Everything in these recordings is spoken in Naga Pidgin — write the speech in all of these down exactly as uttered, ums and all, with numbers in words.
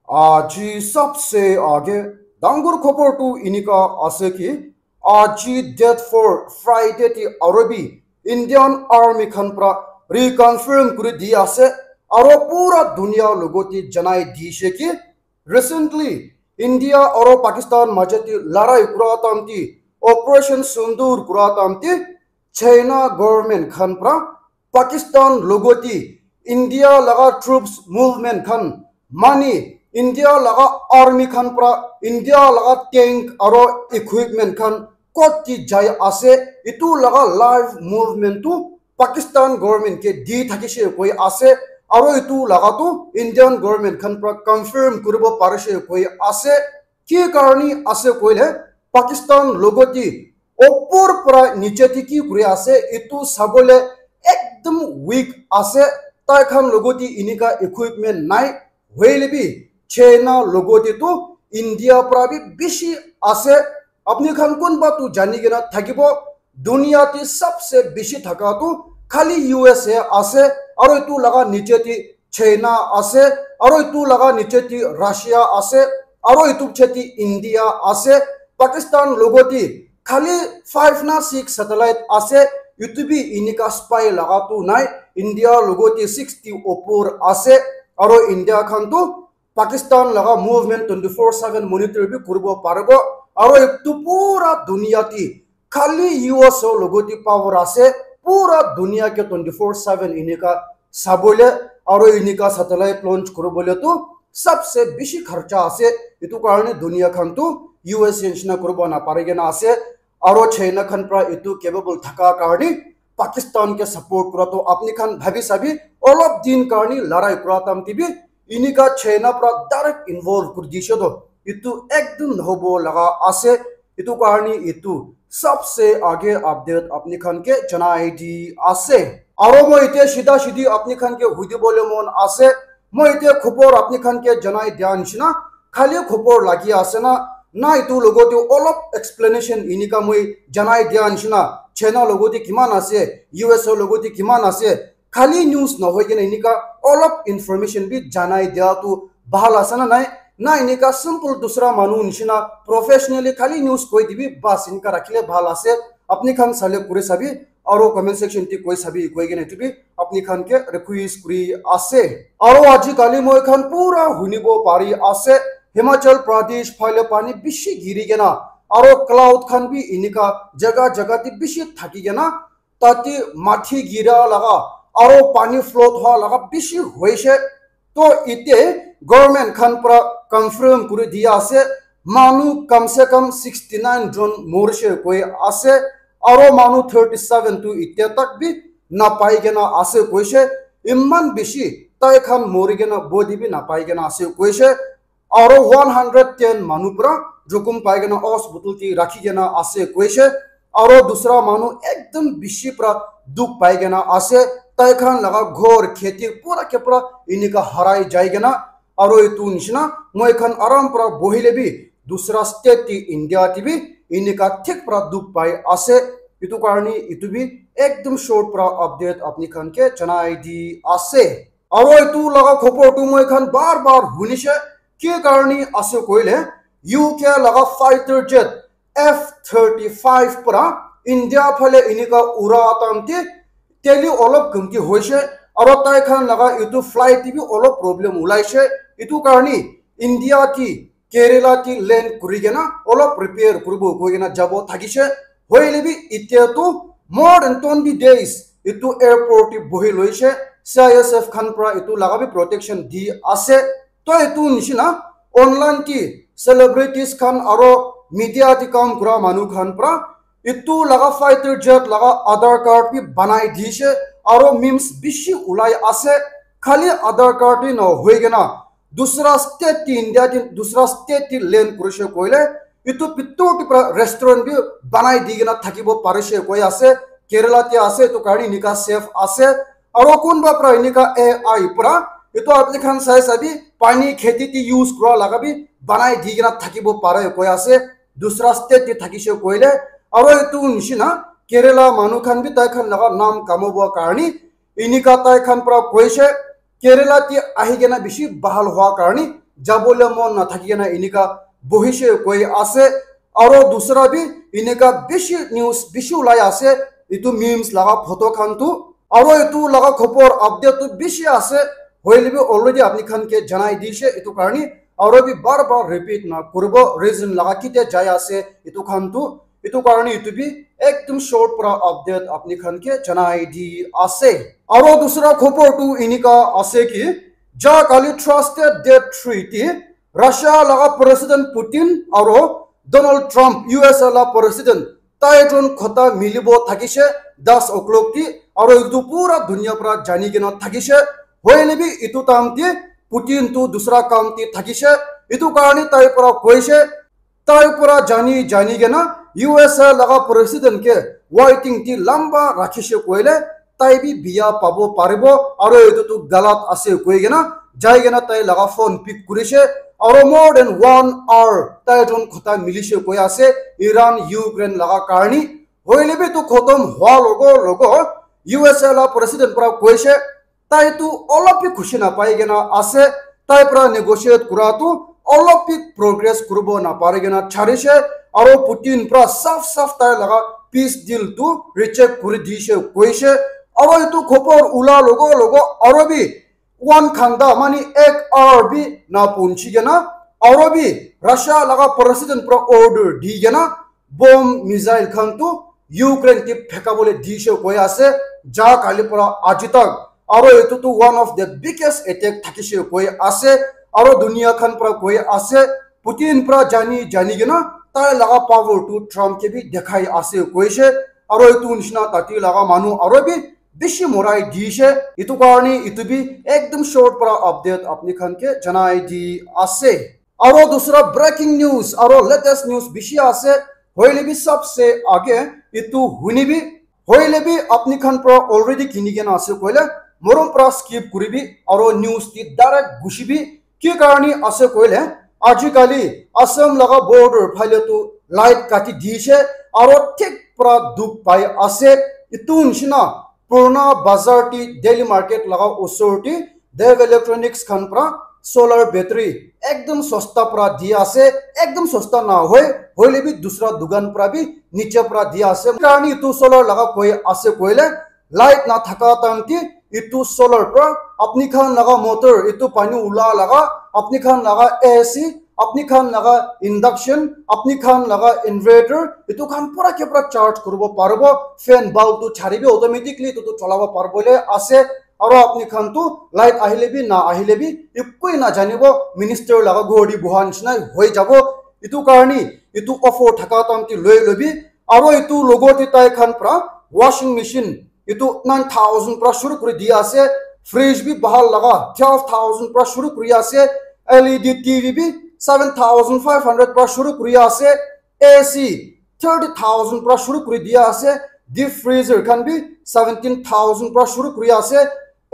Aji sabse aage dangor khobor tu enika ase ki, aji date four Friday te aru bi Indian Army khan pra reconfirm kuri di ase, aro pura dunia logote janai dishe ki, recently India aro Pakistan maje te larai kura time te, Operation Sindoor kura time te, China government khan pra Pakistan logote India laga troops movement khan, mane India laga army khan pra India laga tank aro equipment khan kot ti jai ase, etu laga live movement tu Pakistan government ke di thakishe koi ase, aro etu laga tu Indian government khan pra confirm kuribo parishe koi ase. Ki karni ase koile, Pakistan logote opor pra niche te ki kuri ase, etu sabole ekdum weak ase. Tai khan logote enika equipment nai, hoile bi China logote tu India pra bi bishi ase. Apni khan kunba tu jani kena thakibo, dunia te sabse bishi thaka tu khali U S A ase, aro etu laga niche te China ase, aro etu laga niche te Russia ase, aro etu piche te India ase. Pakistan logote khali five na six satellite ase, etu bi enika spy laga tu nai, India logote sixty opor ase, aro India khan tu Pakistan laga movement twenty four seven monitor bi kuribo paribo, aro etu pura dunia te khali U S logote power ase, pura dunia ke twenty four seven enika sabole aro enika satellite launch kuribole tu sabse bishi kharcha ase. Etu karne dunia khan tu U S nishina kuribo napari kena ase, aro China khan pra etu capable thaka karne Pakistan ke support kura tu apni khan bhabi sabi, olop din karne larai kura time te bi enika China pra direct involve kuri dishe tu etu ekdum nahobo laga ase. Etu karne etu sabse aage update apni khan ke janai di ase. Aro moi etia sida sidi apni khan ke hudi bole mon ase, moi etia khobor apni khan ke janai dia nishina, khali khobor lagi ase na, na etu logote olop explanation enika moi janai dia nishina, China logote kiman ase, U S logote kiman ase, khali news nohoi kena enika olop information bi janai dia tu bhal ase na nai? Na enika simple dusra manu nishina professionally khali news koi dibi, bas enika rakhile bhal ase. Apni khan sale kuri sabi, aro comment section te koi sabi, koi kena etu bi apni khan ke request kuri ase. Aro aji kali moi khan pura hunibo pari ase, Himachal Pradesh phale pani bishi giri kena, aro cloud khan bi enika jaga jaga te bishi thaki kena, tate mathi gira laga aro pani flood hoa laga bishi hoishe. To ite government khan pra confirm kuri dia ase, manu kam se kam sixty nine jon morishe koi ase, aro manu thirty seven tu ite tak bi napai kena ase koishe. Iman bishi tai khan mori kena body bi napai kena ase koishe. Aro one hundred ten manu pra jokhom pai kena hospital te rakhi kena ase koishe. Aro dusra manu ekdum bishi pra dukh pai kena ase. Tai khan laga ghor kheti pura ke pura enika harai jai kena. Aro etu nishina moi khan aram pra bohile bi dusra state te India te bi enika thik pra dukh pai ase. Etu karne etu bi ekdum short pra update apni khan ke janai di ase. Aro etu laga khobor tu moi khan bar bar hunishe, ki karne ase koile, U K laga fighter jet F thirty five pra India phale enika ura time te teli olop gumti hoishe, aro tai khan laga etu flight te bi olop problem ulaishe, etu karne India te Kerala te land kuri kena olop repair kuribo koi kena jabo thakishe. Hoile bi itya tu more than twenty days etu airport te bohi loishe, C I S F khan pra etu laga bi protection di ase. To etu nishina online te celebrities khan aro media te kam kura manu khan pra etu laga fighter jet laga Aadhaar card bi banai dishe, aro memes bishi ulai ase. Khali Aadhaar card te nohoi kena dusra state te India te dusra state te land kurishe koile, etu pitor te pra restaurant bi banai di kena thakibo parishe koi ase. Kerala te ase, etu karne enika safe ase. Aro kunba pra enika A I pra etu apni khan sai sabi pani kheti te use kura laga bi banai di kena thakibo pare koi ase. Dusra state te thakishe koile, aro etu nishina Kerala manu khan bi tai khan laga nam kamabo karne enika tai khan pra koishe. Kerala te ahi kena bishi bahal hoa karne jabole mon nathaki kena enika bohishe koi ase. Aro dusra bi enika bishi news bishi ulai ase, etu memes laga photo khan tu. Aro etu laga khobor update tu bishi ase, hoile bi already apni khan ke janai dishe etu karni. Aro bi bar bar repeat na kuribo, reason laga kite jai ase etu khan tu. Etu karni etu bi ekdum short para update apni khan ke janai di ase. Aro dusra khobor tu enika ase ki, ja kali trusted date three ti Russia laga President Putin aro Donald Trump, U S A la President, tai jon khota milibo thakishe das o'clock ti, aro etu pura dunia para jani kena thakishe. Hoile bi etu time ti Putin tu dusra kam ti thakishe, etu karni tai para koishe, tai para jani jani kena U S A laga President ke waiting ti lamba rakhishe koile, tai bi biya pabo paribo, aro etu tu galat ase koi kena jai kena tai laga phone pick kurishe, aro more than one hour tai jon khota milishe koi ase Iran Ukraine laga karni. Hoile bi tu khotom hua logo logo U S A la President para koishe, tai tu olop bi khushi napai kena ase, tai para negotiate kura tu olop bi progress kuribo napari kena charishe, aro Putin para saf saf tai laga peace deal tu reject kuri dishe koishe. Aro etu khobor ula logo logo aro bi one ghanta mani ek hour bi na punchi kena aro bi Russia laga President para order di kena bomb missile khan tu Ukraine te phekabole dishe koi ase, ja kali para aji tak. Aro etu tu one of the biggest attack thakishe koi ase, aro dunia khan para koi ase, Putin para jani jani kena tai laga power tu Trump ke bi dekhai ase koishe, aro etu nishina tati laga manu aro bi bishi morai dishe. Etu karni etu bi ekdum short para update apni khan ke janai di ase. Aro dusra breaking news aro latest news bishi ase, hoile bi sabse age etu huni bi, hoile bi apni khan para already kini kena ase koile, morom para skip kuribi aro news ti direct gushibi. Ki karni ase koile, aji kali Assam laga border phale tu light kati dishe, aro thik para dukh pai ase. Etu nishina Purna Bazar ti daily market laga osor ti Dev Electronics khan para solar battery ekdum sosta para di ase, ekdum sosta na hoi, hoile bi dusra dukan para bi niche para di ase. Karni etu solar laga koi ase koile, light na thaka time ti etu solar para apni khan laga motor, etu pani ula laga, apni khan laga A C, apni khan laga induction, apni khan laga inverter, etu khan pura ke pura charge kuribo paribo. Fan bulb tu charibi automatically etu tu cholabo paribo le ase. Aro apni khan tu light ahile bi na ahile bi ekoi na janibo, minister laga ghor di buha nishina hoi jabo. Etu karni etu offer thaka time ti loi lobi. Aro etu logo te tai khan para washing machine etu nine thousand para shuru kuri di ase, fridge bi bahal laga twelve thousand para shuru kuri ase, L E D T V bi seven thousand five hundred para shuru kuri ase, A C thirty thousand para shuru kuri di ase, deep freezer khan bi seventeen thousand para shuru kuri ase,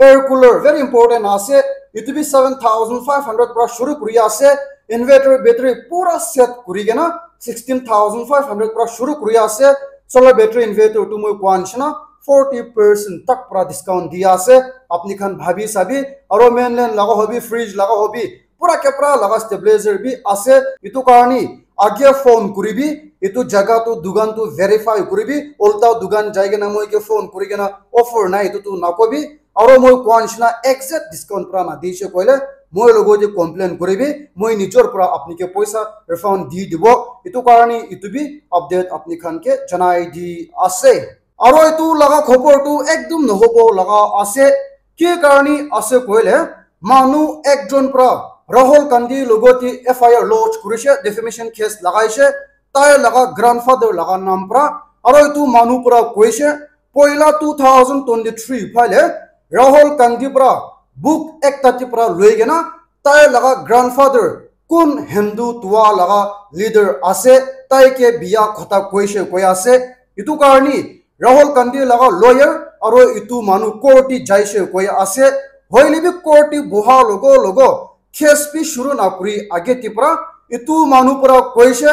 air cooler very important ase, etu bi seven thousand five hundred para shuru kuri ase, inverter battery pura set kuri kena sixteen thousand five hundred para shuru kuri ase, solar battery inverter tu moi koa nishina forty percent tak para discount di ase, apni khan bhabi sabi, aro mainland laga hobi, fridge laga hobi, pura ke pura laga stabilizer bi ase, etu karni age phone kuribi, etu jaga tu dukan tu verify kuribi, ulta dukan jai kena moi ke phone kuri kena offer nai etu tu nakobi, aro moi koa nishina exact discount pura na dishe koile, moi logo te complain kuribi, moi nijor pura apni ke poisa refund di dibo. Etu karni etu bi update apni khan ke janai di ase. Aro etu laga khobor tu ekdum nohobo laga ase. Ki karni ase koile, manu ekjon pora Rahul Gandhi logot te F I R lodge kurishe, defamation case lagaishe, tai laga grandfather laga nam pora. Aro etu manu pora koishe, poila two thousand twenty-three phale Rahul Gandhi pora book ekta te pora loi kena tai laga grandfather kun Hindu tua laga leader ase, tai ke biya khota koishe koi ase. Etu karni Rahul Gandhi laga lawyer aro etu manu court te jaishe koi ase. Hoile bi court te boha logo logo case bi shuru na kuri age te pora etu manu pora koishe,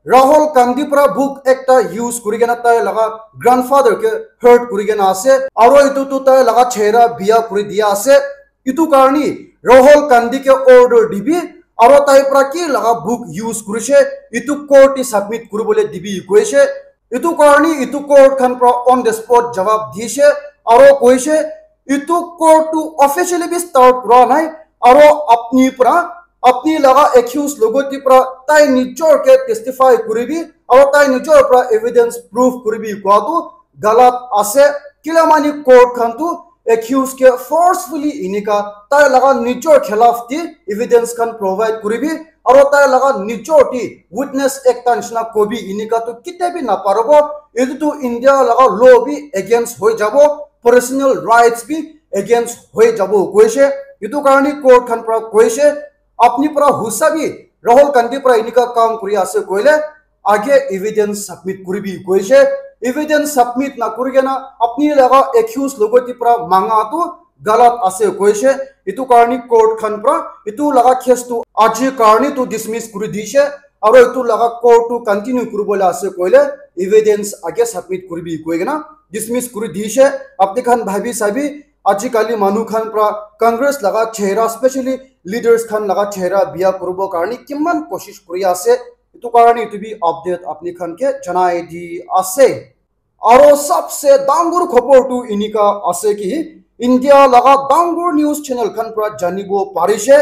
Rahul Gandhi pora book ekta use kuri kena tai laga grandfather ke hurt kuri kena ase, aro etu tu tai laga chehra biya kuri dia ase. Etu karni Rahul Gandhi ke order dibi, aro tai pra ki laga book use kurishe, etu court te submit kuribole dibi koishe. Etu karni etu court khan pra on the spot jawab dishe, aro koishe, etu court tu officially bi start kura nai, aro apni pra, apni laga accused logoti pra tai nijor ke testify kuribi, aro tai nijor pra evidence proof kuribi kua tu galat ase. Kila mani court khan tu accused ke forcefully inika tai laga nijor khilaf te evidence khan provide kuribi, aro tai laga nijor te witness ekta nishina kobi inika tu kitia bi naparibo. Etu tu India laga law bi against hoi jabo, personal rights bi against hoi jabo koishe. Etu karni court khan pra koishe, apni pra husa bi Rahul Gandhi pra inika kam kuri ase koile, age evidence submit kuribi koishe. Evidence submit na kuri kena apni laga accused logoti pra manga tu galat ase koishe. Etu karni court khan pra etu laga case tu aji karni tu dismiss kuri dishe, aro etu laga court tu continue kuribole ase koile evidence age submit kuribi koi kena dismiss kuri dishe. Apni khan bhabi sabi, aji kali manu khan pra Congress laga chehra, specially leaders khan laga chehra bia kuribo karni kiman koshish kuri ase. Etu karni etu bi update apni khan ke janai di ase. Aro sabse dangor khobor tu inika ase ki India laga dangor news channel khan pra janibo parishe,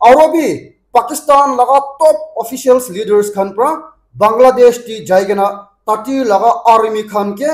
aro bi Pakistan laga top officials, leaders khan pra Bangladesh ti jai kena tati laga army khan ke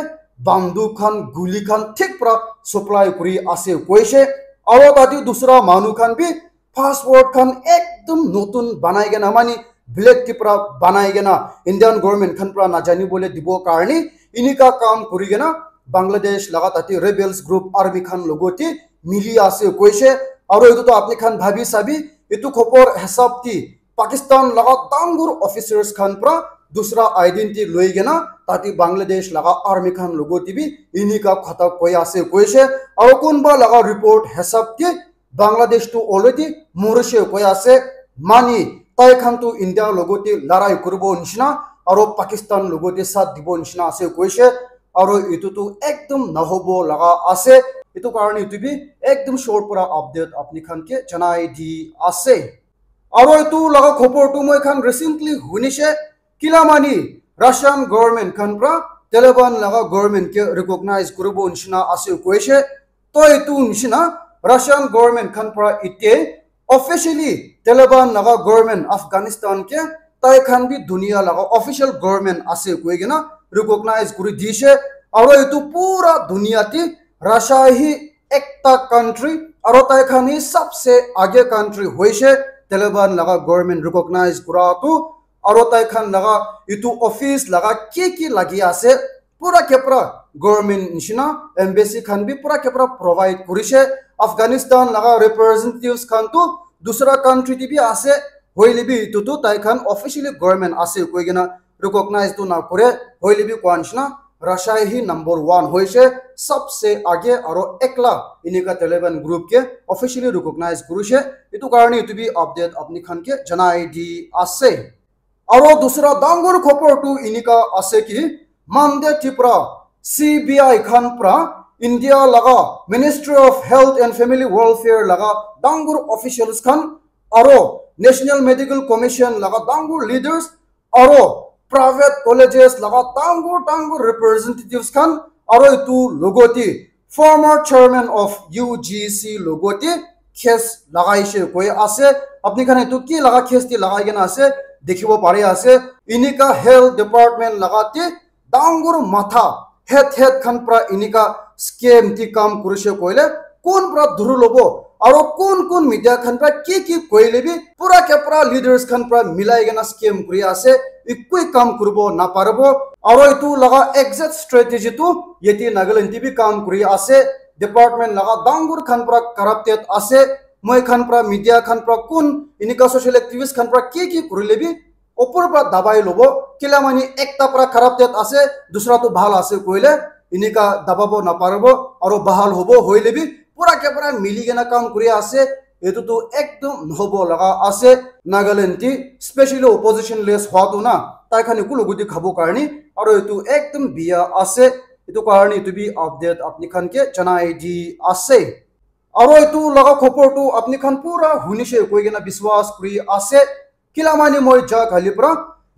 banduk khan, guli khan thik pra supply kuri ase koishe. Aro tati dusra manu khan bi password khan ekdum notun banai kena, mani black ti pra banai kena, Indian government khan pra najani bole dibo karni inika kam kuri kena Bangladesh laga tati rebels group army khan logoti mili ase koishe. Aro etu tu apni khan bhabi sabi, etu khobor hisab ti Pakistan laga dangor officers khan pra dusra identity loi kena tati Bangladesh laga army khan logoti bi inika khota koi ase koishe. Aro kunba laga report hisab ti Bangladesh tu already morishe koi ase, mani tai khan tu India logoti larai kuribo nishina aro Pakistan logoti sath dibo nishina ase koishe. Aro etu tu ekdum nahobo laga ase. Etu karni etu bi ekdum short pra update apni khan ke janai di ase. Aro etu laga khobor tu moi khan recently hunishe, kila mani Russian government khan pra Taliban laga government ke recognize kuribo nishina ase koishe. To etu nishina Russian government khan pra ite officially Taliban laga government Afghanistan ke tai khan bi dunia laga official government ase koi kena recognize kuri dishe. Aro etu pura dunia ti Russia hi ekta country, aro tai khan hi sabse age country hoishe Taliban laga government recognize kura tu. Aro tai khan laga etu office laga ki ki lagi ase, pura ke pura government nishina, embassy khan bi pura ke pura provide kurishe. Afghanistan laga representatives khan tu dusra country ti bi ase, hoile bi etu tu tai khan officially government ase koi kena recognize tu na kure, hoile bi kua nishina Russia hi number one hoishe, sabse age aro ekla inika Taliban group ke officially recognize kurishe. Etu karni etu bi update apni khan ke janai di ase. Aro dusra dangor khobor tu inika ase ki Monday ti pra C B I khan pra India laga Ministry of Health and Family Welfare laga dangor officials khan aro National Medical Commission laga dangor leaders aro private colleges laga dangor dangor representatives khan aro etu logoti former chairman of U G C logoti case lagaishe koi ase. Apni khan etu ki laga case ti lagai kena ase, dikhibo pari ase. Inika health department laga ti dangor matha head head khan pra inika scam ti kam kurishe koile kun pra dhuru lobo, aro kun kun media khan pra ki ki koile bi pura ke pura leaders khan pra milai kena scam kuri ase, ekoi kam kuribo naparibo. Aro etu laga exact strategy tu yate Nagaland ti bi kam kuri ase. Department laga dangor khan pra corrupted ase. Moi khan pra media khan pra kun inika social activist khan pra ki ki kurile bi opor pra dabai lobo, kila mani ekta pra corrupted ase, dusra tu bhal ase koile inika dababo naparibo, aro bahal hobo hoile bi pura ke pura mili kena kam kuri ase. Etu tu ekdum nohobo laga ase. Nagaland ti specially opposition less hua tu na, tai khan eku logoti khabo karni, aro etu ekdum biya ase. Etu karni etu bi update apni khan ke janai di ase. Aro etu laga khobor tu apni khan pura hunishe koi kena biswas kuri ase. Kila mani moi ja kali pra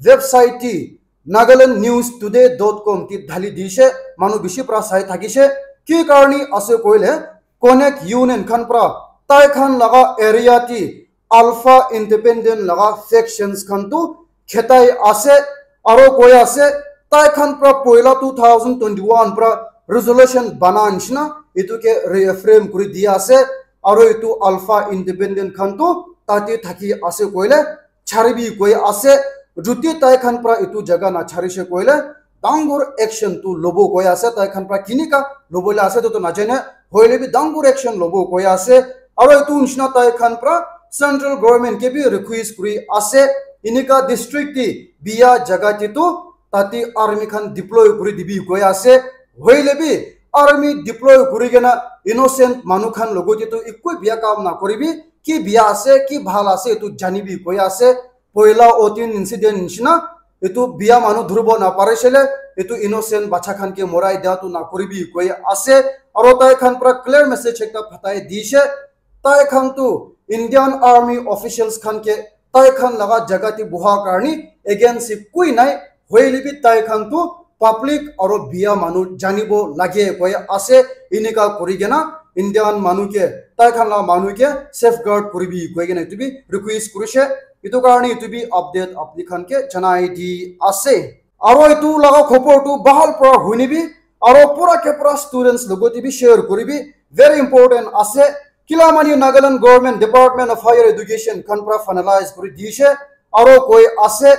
website ti Nagaland News Today dot com ti dhali dishe, manu bishi pra sai thakishe. Ki karni ase koile, Konyak Union khan pra tai khan laga area ti Alpha Independent laga factions khan tu khetai ase, aro koi ase, tai khan pra poila two thousand twenty-one pra resolution bana nishina, etu ke reaffirm kuri di ase, aro etu Alpha Independent khan tu tate thaki ase koile, charibi koi ase, juti tai khan pra etu jaga na charishe koile, dangor action tu lobo koi ase, tai khan pra kinika lobo le ase, etu tu najane, hoile bi dangor action lobo koi ase, aro etu nishina tai khan pra central government ke bi request kuri ase, inika district ti biya jaga ti tu tate army khan deploy kuri dibi koi ase, hoile bi army deploy kuri kena innocent manu khan logo ti tu ekku biya kam na koribi, ki biya ase, ki bhal ase, etu janibi koi ase, poila otin incident nishina, etu biya manu dhuribo na parishe le, etu innocent bacha khan ke morai dia tu na koribi koi ase, aro tai khan pra clear message ekta phatai dishe, tai khan tu Indian Army officials khan ke tai khan laga jaga ti buha karni against se koi nai, hoile bi tai khan tu public aro biya manu janibo lage koi ase, inika kuri kena Indian manu ke, tai khan la manu ke safeguard kuribi koi kena etu bi request kurishe. Etu karni etu bi update apni khan ke janai di ase. Aro etu laga khobor tu bahal pra hunibi, aro pura ke pura students logo ti bi share kuribi, very important ase. Kila mani Nagaland Government Department of Higher Education khan pra finalize kuri dishe, aro koi ase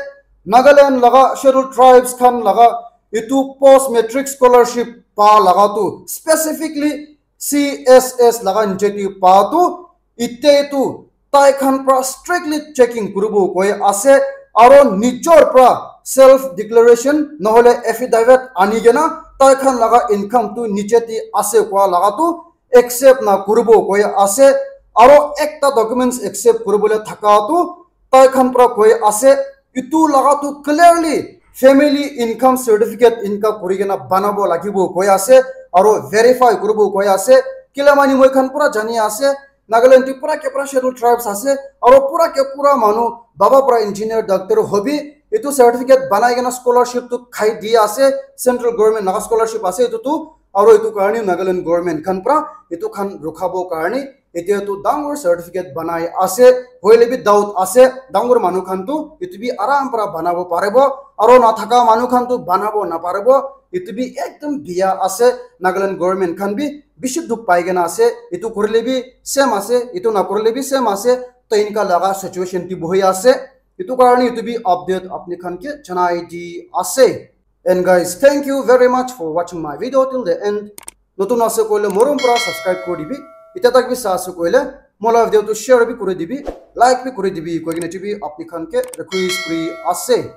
Nagaland laga scheduled tribes khan laga etu post matric scholarship pa laga tu specifically C S S laga niche ti pa tu ite tu tai khan pra strictly checking kuribo koi ase, aro nijor pra self declaration nohole affidavit ani kena tai khan laga income tu niche ti ase koi laga tu accept na kuribo koi ase, aro ekta documents accept kuribole thaka tu tai khan pra koi ase, etu laga tu clearly family income certificate inka kuri kena banabo lagibo koi ase, aro verify kuribo koi ase, kila mani moi khan pura jani ase, Nagaland tu pura ke pura scheduled tribes ase, aro pura ke pura manu baba pra engineer doctor hobi, etu certificate banai kena scholarship tu khai di ase, central government laga scholarship ase etu tu, aro etu karni Nagaland government khan pra etu khan rukhabo karni etia tu dangor certificate banai ase, hoile bi doubt ase, dangor manu khan tu etu bi aram pra banabo paribo, aro nathaka manu khan tu banabo naparibo, etu bi ekdom biya ase, Nagaland government khan bi bishi dukh pai kena ase, etu kurile bi same ase, etu nakurile bi same ase, to inka laga situation ti bohi ase, etu karni etu bi update apni khan ke janai di ase. And guys, thank you very much for watching my video till the end. Notun ase koile morom pura subscribe kuri dibi. Ita tak bi sa ase koile mola video tu share bi kuri dibi, like bi kuri dibi koi kena etu bi apni khan ke request kuri ase.